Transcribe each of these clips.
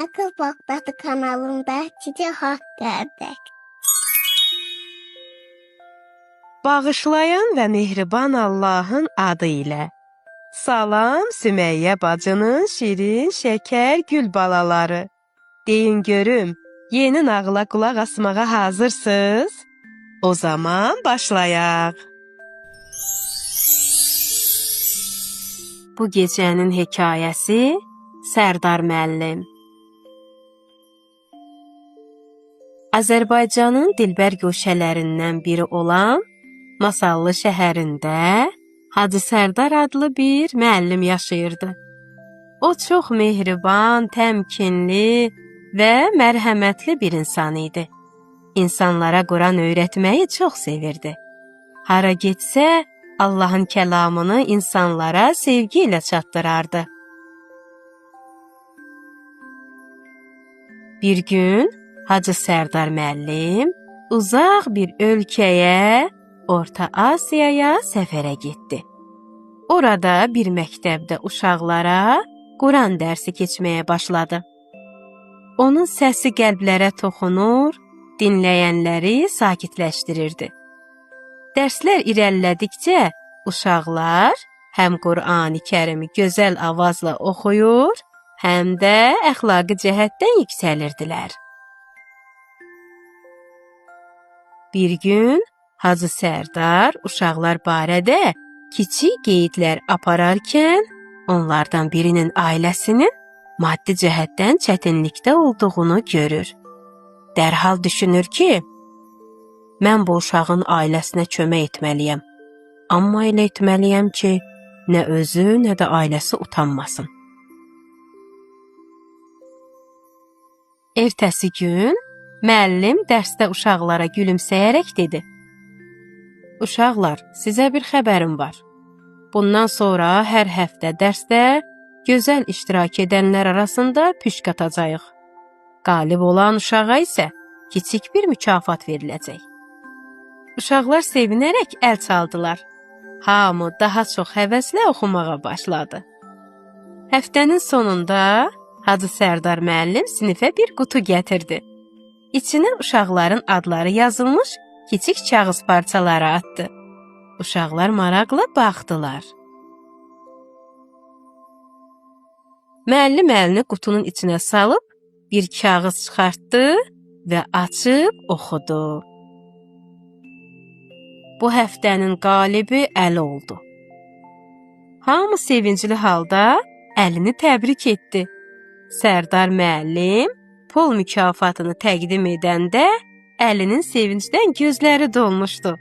Akıl Boqdatı kanalında sizi hoş gördük. Bağışlayan və mehriban Allahın adı ilə. Salam Sümeyyə bacının şirin şəkər gül balaları. Deyin görüm, yeni nağıla qulaq asmağa hazırsınız? O zaman başlayaq. Bu gecənin hekayəsi Sərdar müəllim. Azərbaycanın dilbər guşələrindən biri olan Masallı şəhərində Hacı Sərdar adlı bir müəllim yaşayırdı. O çox mehriban, təmkinli və mərhəmətli bir insan idi. İnsanlara Quran öyrətməyi çox sevirdi. Hara getsə, Allahın kəlamını insanlara sevgi ilə çatdırardı. Bir gün Hacı Sərdar müəllim uzaq bir ölkəyə, Orta Asiyaya səfərə getdi. Orada bir məktəbdə uşaqlara Quran dərsi keçməyə başladı. Onun səsi qəlblərə toxunur, dinləyənləri sakitləşdirirdi. Dərslər irəlilədikcə uşaqlar həm Qurani-Kərimi gözəl avazla oxuyur, həm də əxlaqi cəhətdən yüksəlirdilər. Bir gün Hacı Sərdar uşaqlar barədə kiçik qeydlər apararkən onlardan birinin ailəsinin maddi cəhətdən çətinlikdə olduğunu görür. Dərhal düşünür ki, mən bu uşağın ailəsinə kömək etməliyəm. Amma elə etməliyəm ki, nə özü, nə də ailəsi utanmasın. Ertəsi gün müəllim dərsdə uşaqlara gülümsəyərək dedi: "Uşaqlar, sizə bir xəbərim var. Bundan sonra hər həftə dərsdə gözəl iştirak edənlər arasında püşk atacağıq. Qalib olan uşağa isə kiçik bir mükafat veriləcək." Uşaqlar sevinərək əl çaldılar. Hamı daha çox həvəslə oxumağa başladı. Həftənin sonunda Hacı Sərdar müəllim sinifə bir qutu gətirdi. İçinə uşaqların adları yazılmış kiçik kağız parçaları atdı. Uşaqlar maraqla baxdılar. Müəllim əlini qutunun içinə salıb bir kağız çıxartdı və açıb oxudu. Bu həftənin qalibi Əli oldu. Hamı sevincli halda Əlini təbrik etdi. Sərdar müəllim pul mükafatını təqdim edəndə Əlinin sevincdən gözləri dolmuşdu.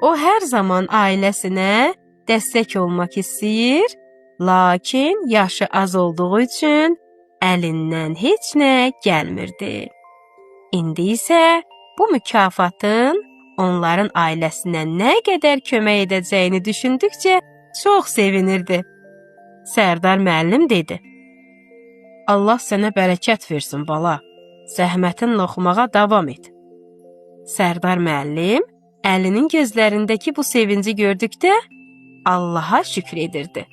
O hər zaman ailəsinə dəstək olmaq istəyir, lakin yaşı az olduğu üçün əlindən heç nə gəlmirdi. İndi isə bu mükafatın onların ailəsinə nə qədər kömək edəcəyini düşündükcə çox sevinirdi. Sərdar müəllim dedi: "Allah sənə bərəkət versin bala. Zəhmətinlə oxumağa davam et." Sərdar müəllim Əlinin gözlərindəki bu sevinci gördükdə Allaha şükr edirdi.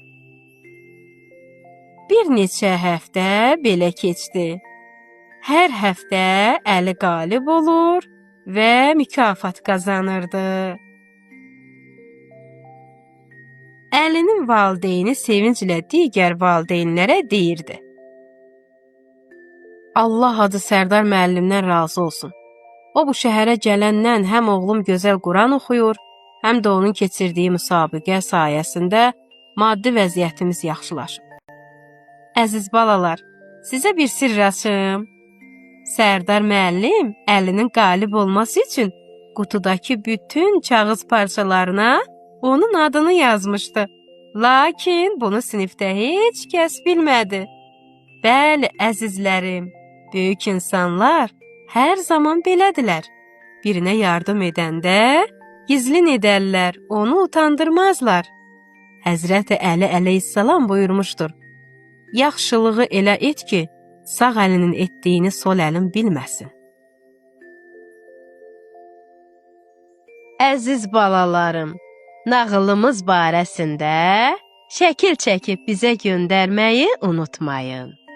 Bir neçə həftə belə keçdi. Hər həftə Əli qalib olur və mükafat qazanırdı. Əlinin valideyni sevinclə digər valideynlərə deyirdi: "Allah Hacı Sərdar müəllimdən razı olsun. O bu şəhərə gələndən həm oğlum gözəl Quran oxuyur, həm də onun keçirdiyi müsabiqə sayəsində maddi vəziyyətimiz yaxşılaşıb. Əziz balalar, sizə bir sirr açım. Sərdar müəllim Əlinin qalib olması üçün qutudakı bütün kağız parçalarına onun adını yazmışdı. Lakin bunu sinifdə heç kəs bilmədi. Bəli, əzizlərim, böyük insanlar hər zaman belədilər. Birinə yardım edəndə gizlin edərlər, onu utandırmazlar. Həzrəti Əli əleyhissalam buyurmuşdur: "Yaxşılığı elə et ki, sağ əlinin etdiyini sol əlin bilməsin." Əziz balalarım, nağılımız barəsində şəkil çəkib bizə göndərməyi unutmayın.